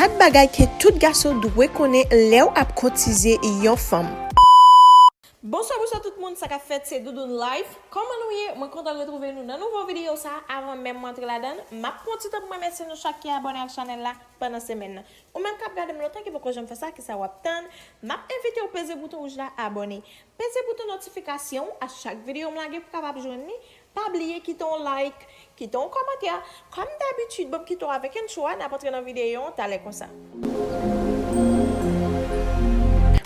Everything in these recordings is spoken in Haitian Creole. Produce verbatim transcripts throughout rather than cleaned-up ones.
Kat bagay ke tout gason dwe konnen lè w ap kotize yon fanm. Bonswa, bonswa tout moun, sa k ap fèt, se Doudoune Life. Kòman nou ye? Mwen kontan retwouve nou nan nouvo videyo sa. Avan menm mwen antre ladan l, m ap pran ti tan pou m remèsye nou chak ki abòne ak chanèl la pandan semèn nan. Ou menm k ap gade m lontan ki poko janm fè sa, kisa w ap tann? M ap envite w peze bouton wouj la, abòne. Peze bouton notifikasyon a chak videyo m lage pou w kapab jwenn li. Pa bliye kite yon like, kite yon kòmantè. Kòm dabitid, ban m kite w avèk entwo a, n ap antre nan videyo an talè konsa.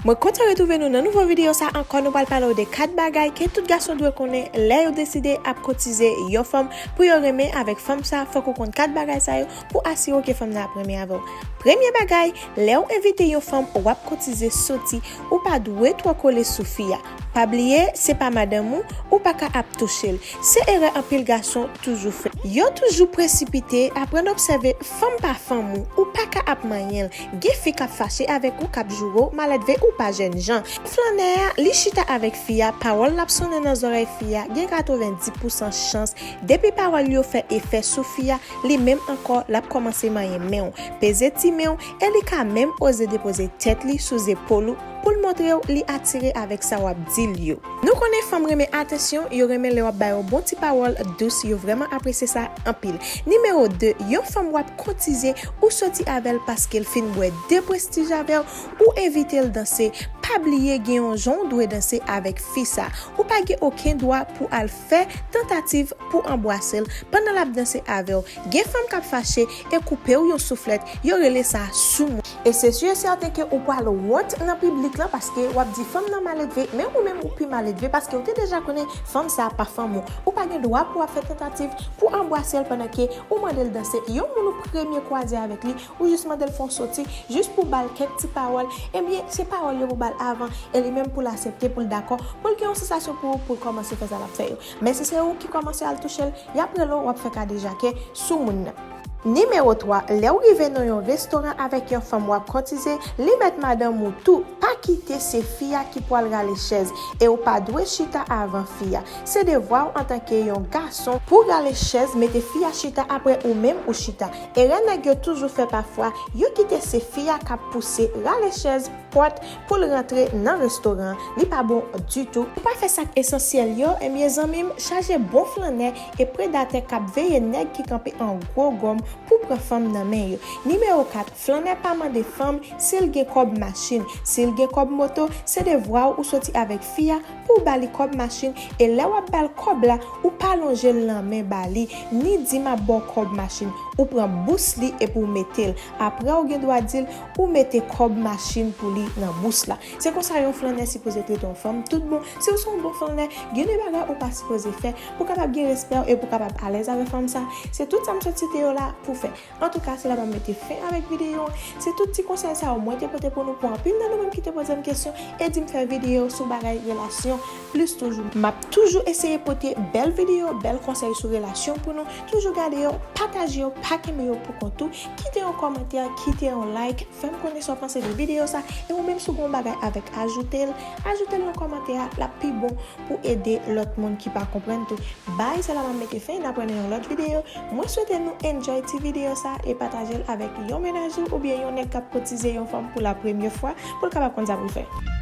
Mwen kontan retwouve nou nan nouvo videyo sa ankò. Nou pral pale w de kat bagay ke tout gason dwe konnen lè yo deside ap kotize yon fanm. Pou yo renmen avèk fanm sa, fòk ou konn kat bagay sa yo pou asire w ke fanm nan ap renmen avè w. Premye bagay, lè w envite yon fanm w ap kotize soti, ou pa dwe twò kole sou fi a. Pa bliye, se pa madanm ou, ou pa ka ap touche l. Se erè anpil gason toujou fè. Yo toujou presipite, aprann obsève fanm pa fanm ou, ou pa ka ap manyen l. Gen fi k ap fache avèk ou, k ap joure w, malèdve ou pa jènjan. Flannè a, li chita avèk fi a, pawòl l ap sonnen nan zòrèy fi a, gen katrevenndis pousan chans, depi pawòl yo fè efè sou fi a, li menm ankò, l ap kòmanse manyen men w, peze ti men w, e li ka menm oze depoze tèt li sou zepòl ou pou l montre w li atire avèk sa w ap di l yo. Nou konnen fanm renmen atansyon, yo renmen lè w ap ba yo bon ti pawòl dous, yo vrèman apresye sa anpil. Nimewo de, yon fanm w ap kotize, ou soti avè l paske l fin bwè de prestij avè w, ou envite l danse, pa bliye gen yon jan w dwe danse avèk fi sa. Ou pa gen okenn dwa pou al fè tantativ pou anbwase l pandan l ap danse avè w. Gen fanm k ap fache e koupe w yon souflèt, yo rele sa soumoun. E se si e sèten ke ou pral wont nan piblik lan paske w ap di fanm nan maledve, men ou menm ou pi maledve paske ou te deja konnen fanm sa pa fanm ou. Ou pa gen dwa pou w ap fè tantativ pou anbwase l pandan ke ou mande l danse. Yon moun ou premye kwaze avèk li, ou jis mande l fè yon soti, jis pou ba l kèk ti pawòl, ebyen, se pawòl yo pou ba l avan, e li menm pou l aksepte, pou l dakò, pou l gen yon sansasyon pou ou, pou l kòmanse fè sa l ap fè yo. Men si se ou ki kòmanse al touche l, y ap rele w, w ap fè kadejake sou moun nan. Nimewo twa, lè w rive nan yon restoran avèk yon fanm w ap kotize, li mèt madanm ou tou. Pa kite se fi a ki pral rale chèz, e w pa dwe chita avan fi a. Se devwa w antanke yon gason pou rale chèz, mete fi a chita apre ou menm ou chita. Erè nèg yo toujou fè pafwa, yo kite se fi a k ap pouse, rale chèz, pòt pou l rantre nan restoran an. Li pa bon ditou. Ou pa fè sa k esansyèl yo, ebyen zanmi m, chaje bon flannè e predatè k ap veye nèg ki kanpe an gwo gòm pou pran fanm nan men yo. Nimewo kat, flannè pa mande fanm si l gen kòb machin. Si l gen kòb moto, se devwa w ou soti avèk fi a pou w ba li kòb machin, e lè w ap ba l kòb la, ou pa lonje l lanmen ba li, ni di m ap ba w kòb machin. Ou pran bous li epi w mete l. Apre w gen dwa di l ou mete kòb machin pou li nan bous la. Se konsa yon flannè sipoze trete yon fanm tout bon. Si w se yon bon flannè, gen de bagay ou pa sipoze fè pou w kapab gen respè w e pou w kapab alèz avèk fanm sa. Se tout sa m sot site yo la pou fè. Antouka, se la m ap mete fen avèk videyo an. Se tout ti konsèy sa yo mwen te pote pou nou, pou anpil nan nou menm ki te poze m kesyon e di m fè videyo sou bagay relasyon plis toujou. M ap toujou eseye pote bèl videyo, bèl konsèy sou relasyon pou nou. Toujou gade yo, pataje yo, pa kenbe yo pou kont ou. Kite yon kòmantè, kite yon like, fè m konnen sa w panse de videyo sa. E ou menm si w gen yon bagay avèk ajoute l, ajoute l nan kòmantè a, l ap pi bon pou ede lòt moun ki pa konprann tou. Bay, se la m ap mete fen, n ap wè nan yon lòt videyo. Mwen swete nou enjoy ti videyo sa e pataje l avèk yon mennaj ou oubyen yon nèg k ap kotize yon fanm pou la premyè fwa pou l kapab konn sa pou l fè.